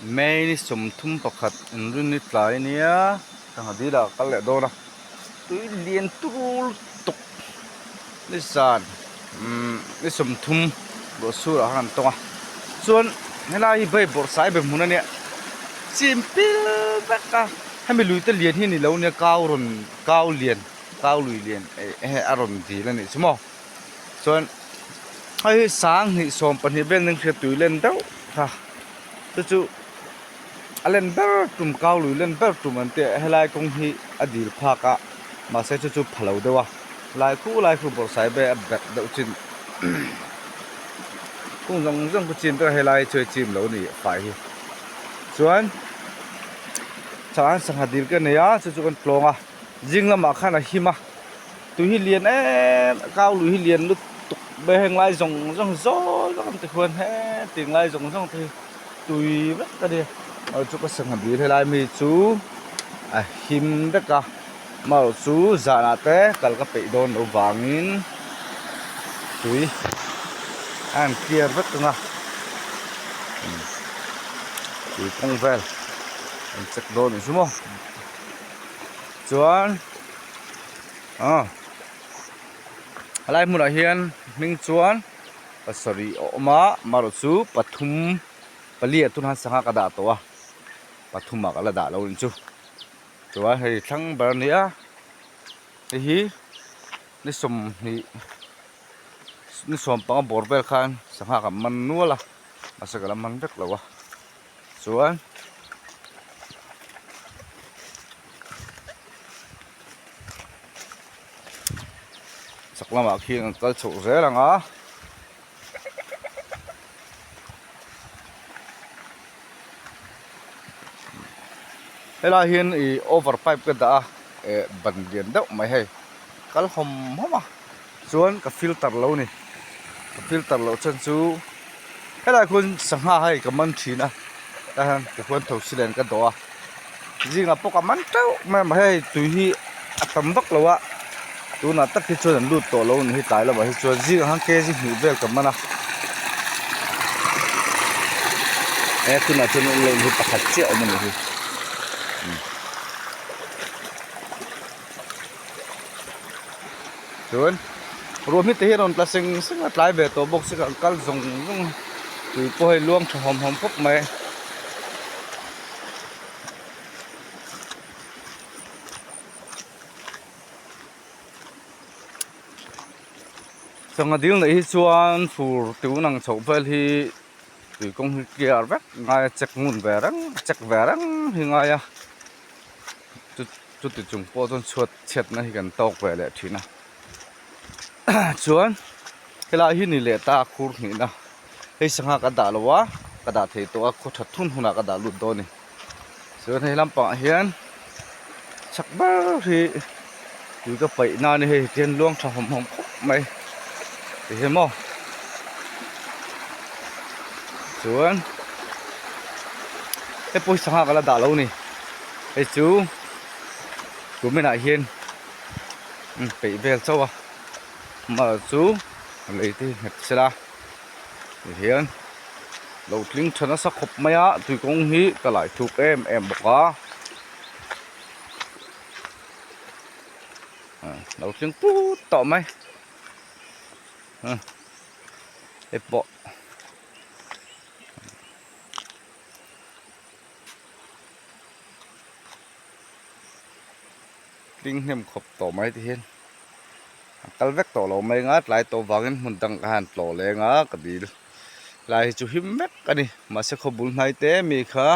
May ni 31 inrinni tlai ania sangha dil ah ka kal leh dawn a tui lian tur tuk ni zan umm ni 30 ruah sur ah khan an tawng a chuan helai hi bai bawrh sai be hmun ania chim pil vek a hemi lui te lian hi ni lo nia kau rawn kau lian kau lui lian eh a rawn dil a nih chu maw. Chuan hei hi sanghnih 12 vel ning hriat tui len deuh kha chu chu a len ber tum kau lui len ber tum an tih a helai kawng hi a dil phak a mahse chu chu pha lo deuh a lai khu lai khu bawrhsai vel a berh deuh chin kung zawng zawng chu chin vek a helai chu hei chim lo a ni fai hi chuan chhanghan sangha dil ka nei a chu chu kan tlawng a zing lamah khan a him a. Tui hi lian em kau lui hi lian lutuk mai heng lai zawng zawng hi zawl vek an ti khuan hetiang lai zawng zawng te hi tui vek a ni a chu ka sangha dil helai mi chu a him vek a amaherawh chu zanah te kal ka peih dawn loh vangin tui a han clear vek ang a tui kawng vel an check dawn ang chu maw chuan. Aw helai hmunah hian hming chuan pasarih a awm a marawh chu pathum pali ah tunah sangha ka dah tawh a pathum ah ka la dah lo ang chu chuan hei thlang ber a ni a hei hi ni 20 ni 15 bawr vel khan sangha kan man nual a mahse ka la man vek lo a chuan. Chak lamah khian an kal chhoh zel ang a. Helai hian ih over pipe ka dah a eh ban lian deuh mai hei kal hawm hawm a chuan ka filter lo a ni ka filter loh chuan chu helai khuan sangha hei ka man thin a tah hian tikhuan thosi nen ka dawh a zingah pawh ka man teuh mai a mahse hei tui hi a tam vak lo a tunah tak hi chuan an lut tawh lo a ni hi tlai lamah hi chuan zingah khan kg hnih vel ka man a he tunah chuan awm lo hi pakhat chiah a awm a ni hi. Chuan ruah hmite hi a rawn tla seng seng a tlai ve tawh bawk sia an kal zawng zawng a tui pawh hei luang tha hawm hawm khawp mai. Sangha dil neih hi chuan fur tun ang chhoh vel hi tui kawng hi clear vek ngai a check ngun ve reng check ve reng hi ngai a. Chuti chung pawh chuan chhuat chhiatna hi kan tawk ve leh thin a chuan helai hi ni leh ta a khur hnihna hei sangha ka dah lo a ka dah thei tawh a khaw that thun hunah ka dah lut dawn a ni chuan hei lampangah hian chak ber hi tui ka paih nan hei tihian luang tha hawm hawm khawp mai ti hian maw chuan hei pawh hi sangha ka la dah lo a ni. Hei chu kuminah hian peih vel chauh a mal chu lei te hi nghet sela tihian lo tling tha nasa khawp mai a tui kawng hi ka lai thuk em em bawk a lo tling put tawh mai hei pawh. Tling hnem khawp tawh mai ti hian a kal vek tawh lo mai anga tlai tawh vangin hmun dang ka han tlawh leng a ka dil lai hi chu him vek a ni mahse khaw bul hnai te mi kha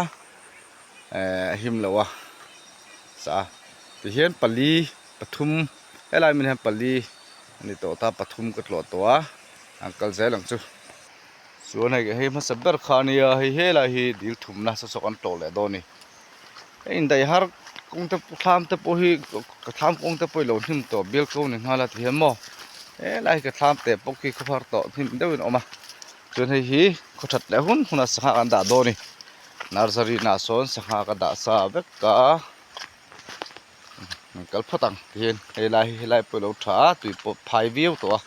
eh a him lo a sa tihian pali pathum helai hmun hian pali a ni tawh ta pathum ka tlawh tawh a an kal zel ang chu. Chuan hei hei hmasa ber kha a nia hei helai hi dil thumna saw saw kan tlawh leh dawn a ni hei indaih har kawng te thlam te pawh hi ka thlam kawng te pawh hi lo hnim tawh bial ko ni nghal a ti hian maw helai hi ka thlam teh pawh khi khawhar tawh hnim deuhin a awm a chuan hei hi khaw that leh hun hunah sangha kan dah dawn a ni nursery nah sawn sangha ka dah sa vek a kal phawt ang tihian helai hi helai pawh alo tha a tui pawh phai viau tawh a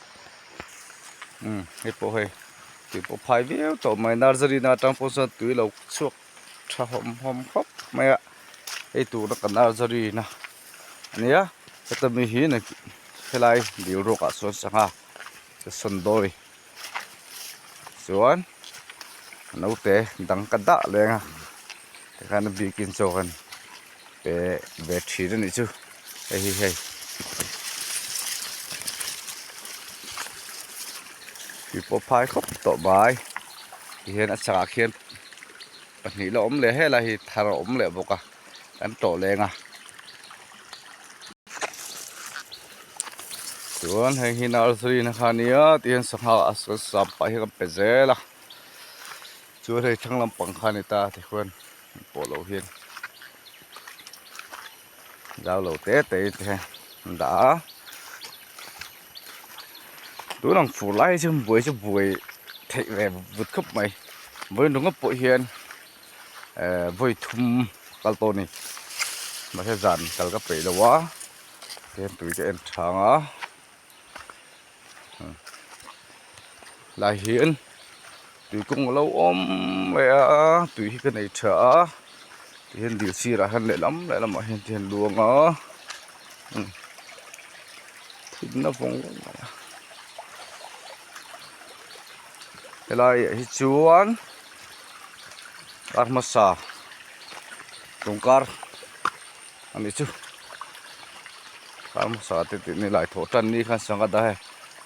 umm hei pawh hei tui pawh phai viau tawh mai nursery na atang pawh chuan tui lo chhuak tha hawm hawm khawp mai a hei tuna ka nursery na ania heta mi hi helai dil ruak ah sawn sangha ka sawn dawi chuan naute dang ka dah leng a tikhan a bikin chaw kan pe ve thin a nih chu hei hi hei tui pawh phai khawp tawh mai tihian a chakah khian pahnih la awm leh helai hi thar a awm leh bawk a kan tlawh leng a chuan hei hi nursery na kha ania tihian sangha a sam pah hi kan pe zel a chuan hei thlang lampang kha a ni ta tikhuan pawh loh hian zau lo te te in te an dah a tun ang fur lai hi chu buai chu buai theih ve vut khawp mai vawi ringawt pawh hian eh vawi thum kal tawh a ni mahse zan kal ka peih lo a tihian tui ka en thang a. Lai hian tui kawng a lo awm mai a tui hi ka nei tha a tihian dil sirah hian lehlam lehlamah hian tihian luang a thimna vawng vawng mai a helai ah hi chuan kar hmasa tawngkar a nih chu kar hmasa te tih ni lai thawh tan ni khan sangha dah hei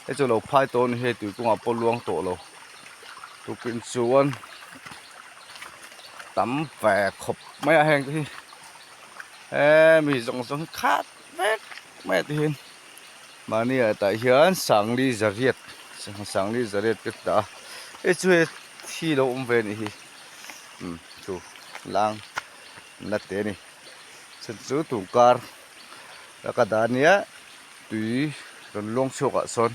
hei chu lo phai tawh a ni hei tui kawngah pawh luang tawh lo tukin chuan tam ve khawp mai a heng te hi hemi zawng zawng hi khat vek mai a ti hian mahni ah tah hian sangli zariat sangli zariat ka dah a hei chu hei thi lo awm ve a nih hi umm chu lang na te a ni. Chhan chu tun kar a ka dah ania tui rawn luang chhuak ah sawn.